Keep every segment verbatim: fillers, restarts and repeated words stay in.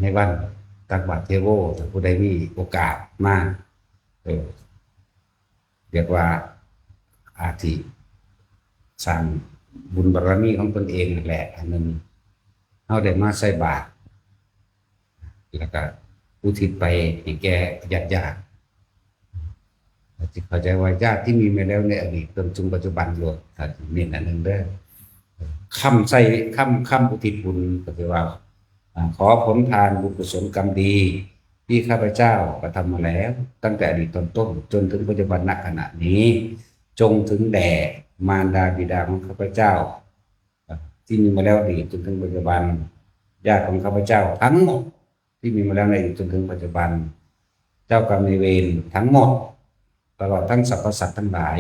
ในวันตักบาตรเทโว ถ้าผู้ใดมีโอกาสมา เออ เรียกว่าอาทิสร้างบุญบารมีของตนเองนั่นแหละ อันหนึ่ง เฮาได้มาใส่บาตร แล้วก็อุทิศไปให้แก่ญาติญาติ อาจจะเข้าใจว่าญาติที่มีมาแล้วในอดีตจนถึงปัจจุบันโลด อาจจะมีอันหนึ่งเด้อ คำใส่ คำ คำอุทิศบุญก็คือว่า อ่า ขอผลทานบุญกุศลกรรมดี ที่ข้าพเจ้ากระทำมาแล้ว ตั้งแต่อดีตตอนต้นจนถึงปัจจุบันณขณะนี้ จงถึงแด่มารดาบิดาของข้าพเจ้า ที่มีมาแล้วอดีตจนถึงปัจจุบัน ญาติของข้าพเจ้าทั้งหมด ที่มีมาแล้วในอดีตจนถึงปัจจุบัน เจ้ากรรมนายเวรทั้งหมด ตลอดทั้งสรรพสัตว์ทั้งหลาย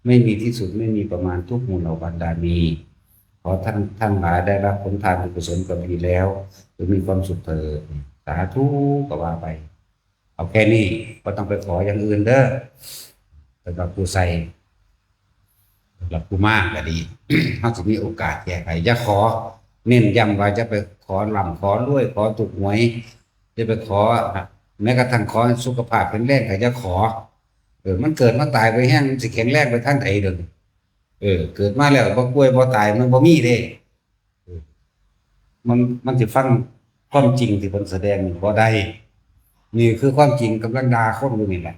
ไม่มีที่สุดไม่มีประมาณทุกหมู่เหล่าบรรดามี ขอท่านทั้งหลายได้รับผลทานบุญกุศลกรรมดีแล้วจงมีความสุขเถิด สาธุ ก็ว่าไป เอาแค่นี้ บ่ต้องไปขออย่างอื่นเด้อ สำหรับผู้ใส่ สำหรับผู้มาก็ดี เฮาสิมีโอกาสแก้ไข อย่าขอ เน้นย้ำว่าอย่าไปขอร่ำขอรวย ขอถูกหวย อย่าไปขอ แม้กระทั่งขอให้สุขภาพแข็งแรงก็อย่าขอ เออ มันเกิดมาตายไปแฮง มันสิแข็งแรงไปทางใดเดี๋ยวนี้ เออ เกิดมาแล้วบ่ป่วยบ่ตาย มันบ่มีเด้ เออ มัน มันสิฟังความจริงที่เพิ่นแสดงนี่บ่ได้ นี่คือความจริง กำลังด่าคนอยู่นี่แหละ